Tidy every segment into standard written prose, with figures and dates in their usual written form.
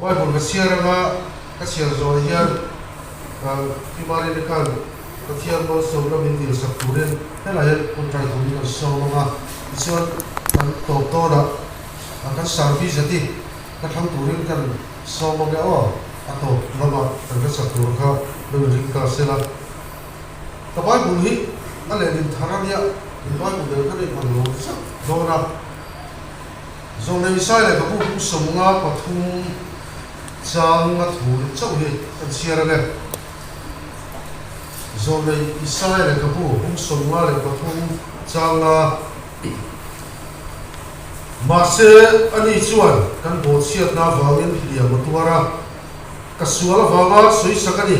Bible ka chhiar anga ka chhiar zawh hian Pi Marini khan Pathian malsawmna min dilsak turin helai hian contract turin kan sawm anga tichuan kan tawp dawnah kan service a ti ka thlang turin kan sawm ange aw a tawp lamah kan hla sak tur kha lo inring ta sela. Ka Bible hi a lehlin thar a nia, in Bible nen khan a inang lo zeuh dawn a. Zawlnei Isai leh ka bu kum 53 chang a thu chauh hi kan chhiar ang e. Zawlnei Isai leh ka bu kum 53 chang a. Mahse, ani chuan kan bawhchhiatna avangin hliam a tuar a, ka sual avanga sawisak a ni.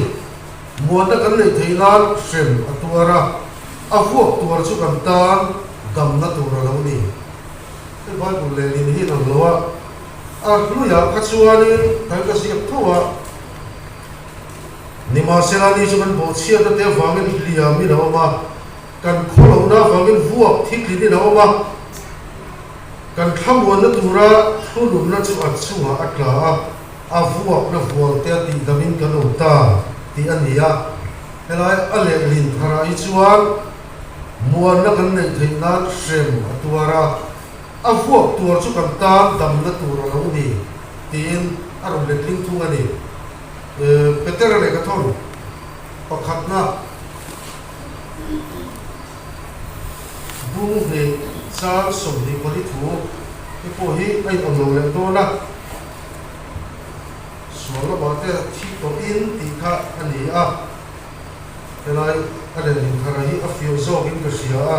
Muanna kan neih theih nan hrem a tuar a, a vuak tuar chu kan tan damna tur a lo ni. Hei Bible lehlin hi inang lo a, a hluiah kha chuanin kan ka ziak tho a, nimahsela ni chu kan bawhchhiatna te avangin hliamin a awm a, kan khawlohna avangin vuak thitlinin a awm a, kan thlamuanna tura thununna chu a chungah a tla a, a vuakna vual te a tihdamin kan awm ta tih a ni a. Helai a lehlin tharah hi chuan muanna kan neih theih nan hrem a tuar a, a vuak tuar chu kan tan damna tur a lo ni tiin a rawn letling thung a ni. Petera lehkhathawn pakhatna bung hnih chang 24 thu te pawh hi a inawm lo leh dawn a. Sual lamah te thi tawh in tih kha a ni a, helai a lehling thar hi a fiah zawkin ka hria a,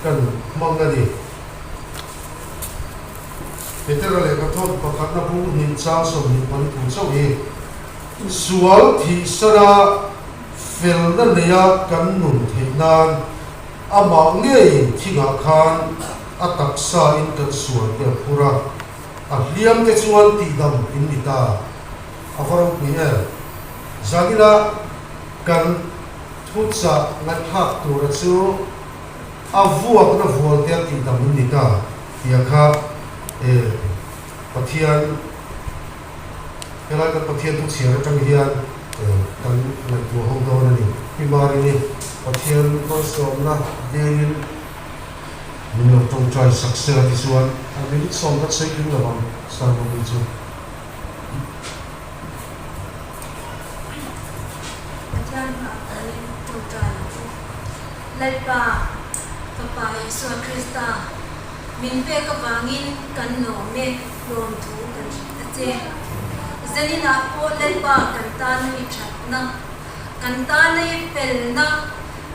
kan hmang a ni. Petera lehkhathawn pakhatna bung hnih chang 24 thu chauh hi sual thih sana felna neia kan nun theih nan amah ngeiin thingah khan a taksa in kan sual te a phur a. A hliam te chuan tihdam in ni ta. A va ropui em? Zanina kan thuchah ngaihthlak tura chu a vuakna vual te a tihdam in ni ta tia kha e Pathian helai kan Pathian thuchhiar atang hian e kan ngaihtuah ho dawn a ni. Pi Marini Pathian malsawmna dengin Min lo tawngtai sak sela tichuan a minute sawm khat sawi tling lo ang sermon hi chu. Pathian hmah panin tawngtai ang chu. Lalpa, Fapa Isua Krista, min pek avangin kan lawm e, lawmthu kan hrilh ta che. Zaninah pawh Lalpa kan tana i thatna, kan tana i felna,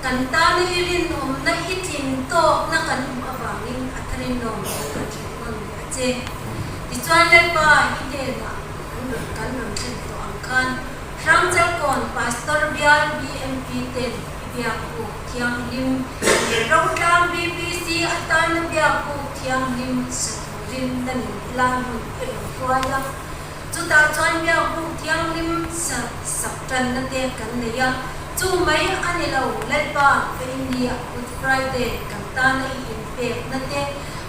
Kan tana i rinawmna i tlin tawkna kan hmuh avangin a tharin lawmtu kan hrilh nawn leh a che. Tichuan Lalpa i hnenah kan rawn kan rawn thlen tawh ang khan Hrangchalkawn Pastor Bial BMP ten i biakbuk thianghlim leh Rotlang VPC atana biakbuk thianghlim sa turin nangin helai hmun i rawn hruai a. Chutah chuan biakbuk thianghlim sa sak tanna te kan nei a, chu mai a ni lo, Lalpa Veinnia Good Friday kan tana i inpekna te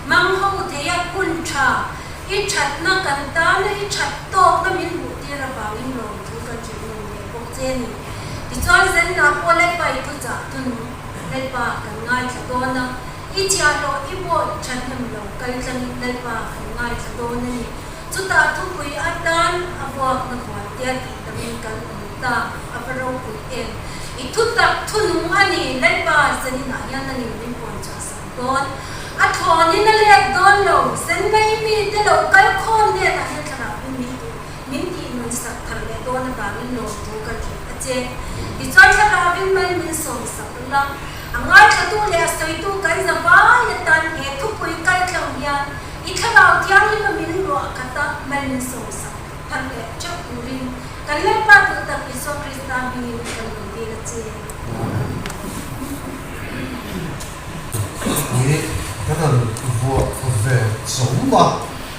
mang ho thei a, hun tha i thatna kan tana i that tawkna min hmuh tir avangin lawmthu kan hrilh nawn leh bawk che a ni. Tichuan Zenna pawh Lalpa i thuchah thun Lalpa kan ngaithla dawn a, i chhiahhlawh i bawi thahnem lo kal tlangin Lalpa kan ngaithla dawn a ni. Chutah thupui atan a vuakna vuantia tih tamin kan awm ta, a va ropui em. I thutak thunung a ni, Lalpa zaninah hian a ning min puan chhuah sak dawn. A thlawnin a let dawn lo, Zenna-i mite lo kal khawm nenah hian thlarau hi min duh, min tih nun sak thar leh dawn avangin lawmthu kan hrilh a che. Tichuan thlarauvin mal min sawm sak la, a ngaithlatu leh a sawitu kan za vai atan he thupui kal tlang hian I thlarau thianghlim a min ruah khat a, mal min sawmsak thar leh theuh turin kan Lalpa duh tak Isua Krista hmingin kan rawn dil a che. Ui, kan han vuah ve chawm a,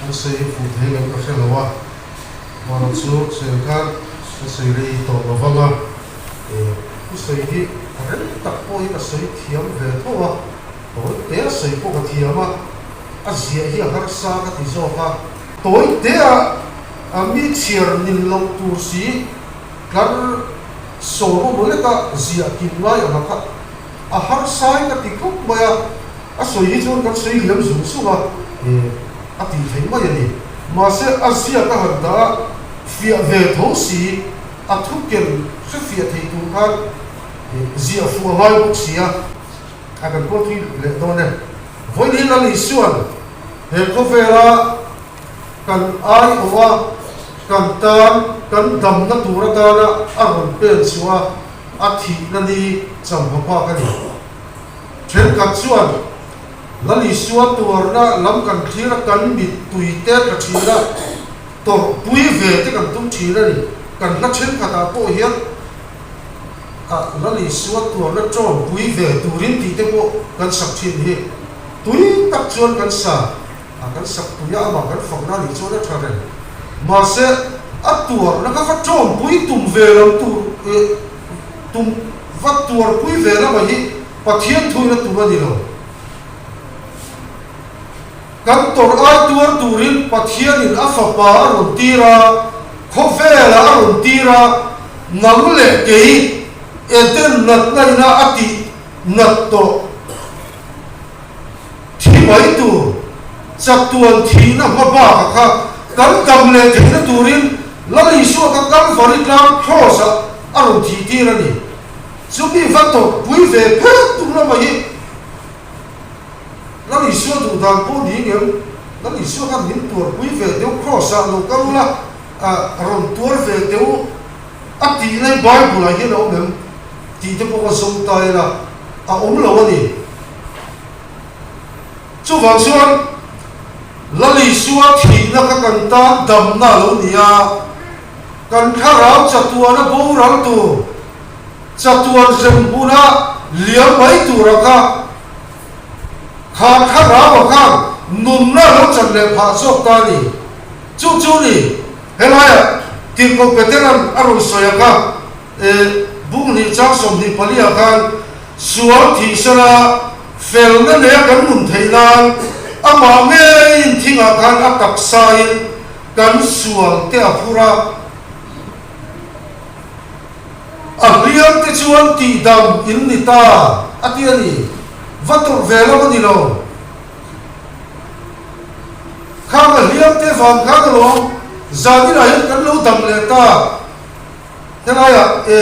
an sawi fuh thei ngam ka hre lo a, mahrawh chu sawi ang khan ka sawi rei tawh lo vang a, i sawi hi a rem tak pawh hi ka sawi thiam ve tho a, tawi te a sawi pawh ka thiam a. A ziah hi a harsa ka ti zawk a. Tawi te a A mi chhiar nin loh tur si tlar sawm emaw leka ziah kim ngai ang a kha a harsai ka ti khawp mai a, a sawi hi chuan kan sawi liam zung zung a, a tih theih mai a ni. Mahse a ziak a han dah a, fiah ve tho si, a thu ken hre fiah thei tur khan ziah fuh a ngai bawk si a. A kan kawl thui leh dawn e. Vawiin Lal Isua'n he khawvela kan aiawh a, kan tan, kan damna tur atana a rawn pen chhuah a, a thihna ni chamhma phak a ni. Thenkhat chuan Lal Isua tuarna lam kan thlir a, kan mittui te tla thin a, tawrhpui ve te kan tum thin a ni. Kan hla thenkhatah pawh hian a Lal Isua tuarna tawmpui ve turin tih te pawh kan sak thin hi tui tak chuan kan sa. A kan sak pui a, amah kan fakna a nih chuan a tha reng. Mahse, a tuarna kha va tawmpui tum ve lam tur eh tum va tuarpui ve lamah hi Pathian thuina tum a ni lo. Kan tawrh ai tuar turin Pathianin a fapa a rawn tir a, khawvelah a rawn tir a, nang leh kei Eden natna ina a tih nat tawh. Thi mai tur, chatuan thihna hma bakah kha kan dam leh theihna turin Lal Isua kha Kalvari tlang Kraws-ah a rawn thih tir a ni. Chumi va tawrhpui ve phet tum lamah hi Lal Isua duh dan pawh ni ngem, Lal Isua khan min tuarpui ve deuh Kraws-ah lo kal ula, rawn tuar ve deuh a tih lai Bible-ah hian a awm em tih te pawh ka zawng ta ila a awm lo a ni. Chuvang chuan Lal Isua thihna kha kan tan damna a lo ni a, kan thlarau chatuana boral tur, chatuan hrem hmuna liam mai tura kha, kha thlarau-a khan nunna a lo chan leh phah zawk ta a ni. Chu chu ni, helaiah Tirhkoh Petera'n a rawn sawi a kha, E bung hnih chang 24 ah khan sual thihsana felna neia kan nun theih nan amah ngeiin thingah khan a taksain kan sual te a phur a, a hliam te chuan tihdam in ni ta a ti a ni. Va tawrh ve lam a ni lo. Khang a hliam te vang khan alawm zaninah hian kan lo dam leh ta. Helaiah e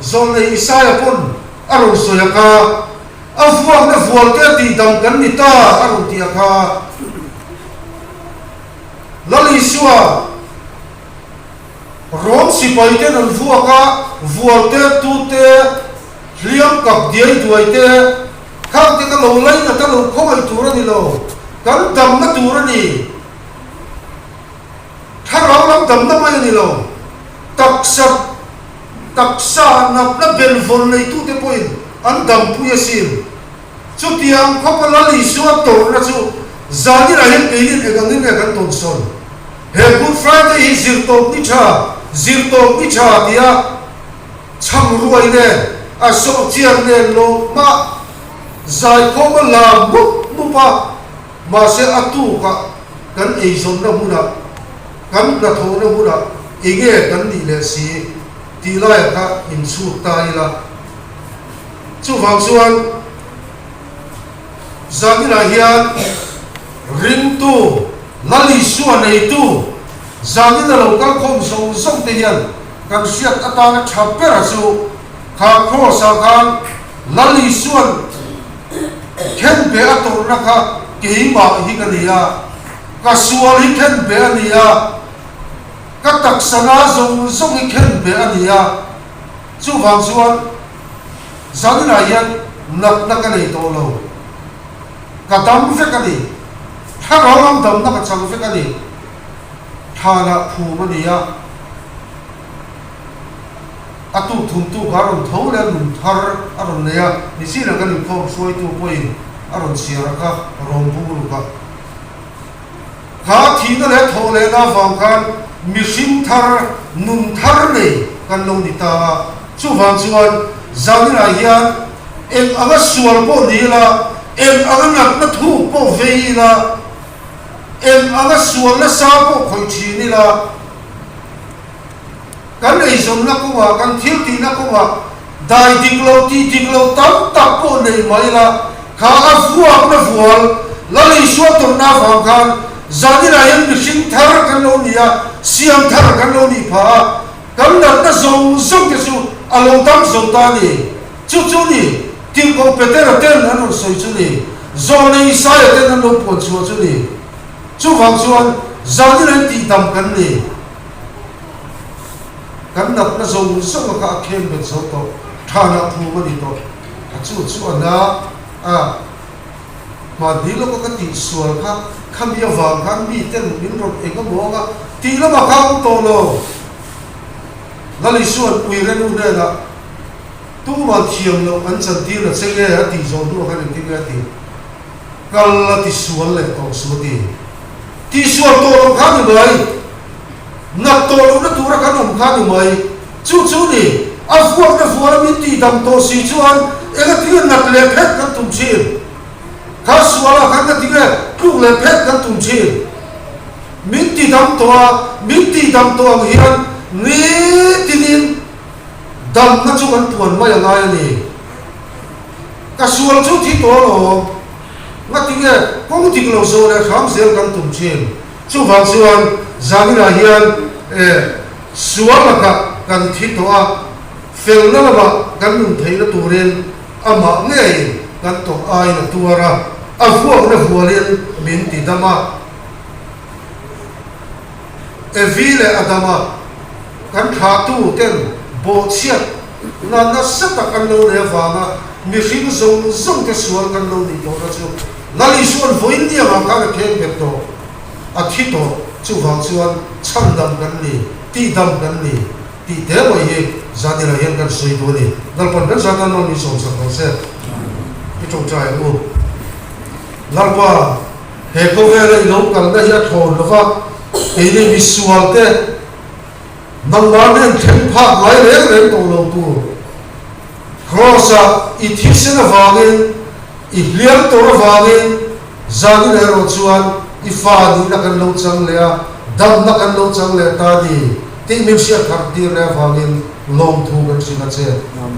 Zawlnei Isaia pawn a rawn sawi a kha, A vuakna vual te a tihdam kan ni ta a rawn ti a kha. Lal Isua Rom sipai ten an vuak a, vual te, tu te, hliam kap diai duai te, khang te kha lo lainat a lo khawngaih tur a ni lo, kan damna tur a ni. Thlarau lam damna mai a ni lo, taksa taksa natna benvawn neitute pawhin an dampui asin. Chutiang khawpa Lal Isua tawrhna chu zaninah hian keinin eng angin nge kan tawnsawn? He Good Friday hi zirtawp ni tha, zirtawp ni tha tia chhang ruai nen, a sawhchian nen lawmah zaikhawma lam mup mup a, Mahse a tukah kan eizawnna hmunah, kan hnathawhna hmunah enge kan nih leh si tih laiah kha inchhut ta ila. Chuvang chuan zaninah hian ringtu, Lal Isua neitu, zanina lo kal khawm zawng zawng te hian kan hriat atana tha bera chu kha Kraws-ah khan Lal Isua'n Khenbe a tawrhna kha keimah hi ka ni a, ka sual hi khenbe a ni a, ka taksa na zawng zawng hi khenbe a ni a, chuvang chuan zaninah hian natna ka nei tawh lo, ka dam vek a ni, thlarau lam damna ka chang vek a ni, thlanah phum a ni a. A tuk thumtu kha a rawn tho leh a, nun thar a rawn nei a, nichinah kan inkhawm hruaitu pawhin a rawn chhiar a kha rawn bung ruk a. Kha thihna leh thawh lehna avang khan mihring thar, nun thar nei kan lo ni ta a. Chuvang chuan zaninah hian eng anga sual pawh ni ila, eng anga natna thuk pawh vei ila, Eng anga sual nasa pawh khawih thin ila, kan eizawnna kawngah, kan thil tihna kawngah dai dik lo, tih dik lo tam tak pawh nei mah ila, kha a vuakna vual Lal Isua tawrhna avang khan zaninah hian mihring thar kan lo ni a, siam thar kan lo nih phah a, kan natna zawng zawng te chu a lo dam zo ta a ni. Chu chu ni, Tirhkoh Petera ten an rawn sawi chu ni, Zawlnei Isaia ten an lo puan chhuah chu ni. Chuvang chuan zanin an tihdam kan ni. Kan natna zawng zawng a kha a khen bet zo tawh, thanah phum a ni tawh. A chu chu a na a, mahni lawka ka tihsual kha khami avang khan mi ten min rawn eng emaw anga tih lamah kha a awm tawh lo. Lal Isua'n Uirenu hnenah Tuman thiam loh an chantir a che nge a tih zawh hnuah khan engtin nge a tih? Kal la ti sual leh tawh suh a ti. Tihsual tawh loh kha ni mai. Nat tawh lohna tura kan awm kha ni mai. Chu chu ni, a vuakna vuala min tihdam tawh si chuan engatinge nat leh phet kan tum thin? Kha sualah khan engatinge tluk leh phet kan tum thin? Min tidam tawh a, min tihdam tawh ang hian nitinin Damna chu kan puan mai a ngai a ni. Ka sual chu thi tawh alawm. Ngatinge kawng dik lo zawh leh hram zel kan tum thin. Chuvang chuan zaninah hian e sual lakah kan thi tawh a, felna lamah kan nun theihna turin amah ngeiin kan tawrh aiin a tuar a, a vuakna vualin min ti dam a. Evi leh Adama kan thlahtu ten bawhchhiat na nasa tak an lo nei avanga mihring zawng zawng te sual kan lo nih tawhna chu Lal Isua'n vawiin diangah khan a kheng bet tawh, a thi tawh, chuvang chuan chhandam kan ni, tihdam kan ni tih te mai hi Zanira hian kan sawi duh a ni. Lalpan kan zatan mal min sawmsak rawh se. I tawngtai ang u. Lalpa. He khawvela i lo kalna hi a thlawn lo va, keini misual te nangmah nen thleng phak ngai reng reng tawh lo tur. Kraws-ah i thisen avangin, i hliam tawr avangin zanin erawh chuan i fa nihna kan lo chang leh a, damna kan lo chang leh ta ni tih min hriat harh tir leh avangin lawmthu kan hrilh a che.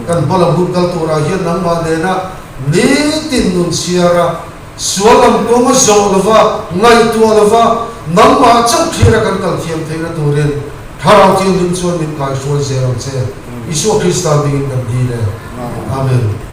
Kan hma lam hun kal turah hian nangmah nena nitin nun chhiar a, Sual lam kawng a zawh lova, ngaihtuah lova, nangmah chauh thlir a kan kal thiam theihna turin Thlarau Thianghlim chuan min kaihruai zel ang che. Isua Krista hmingin kan dil e. Amen.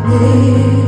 Amen.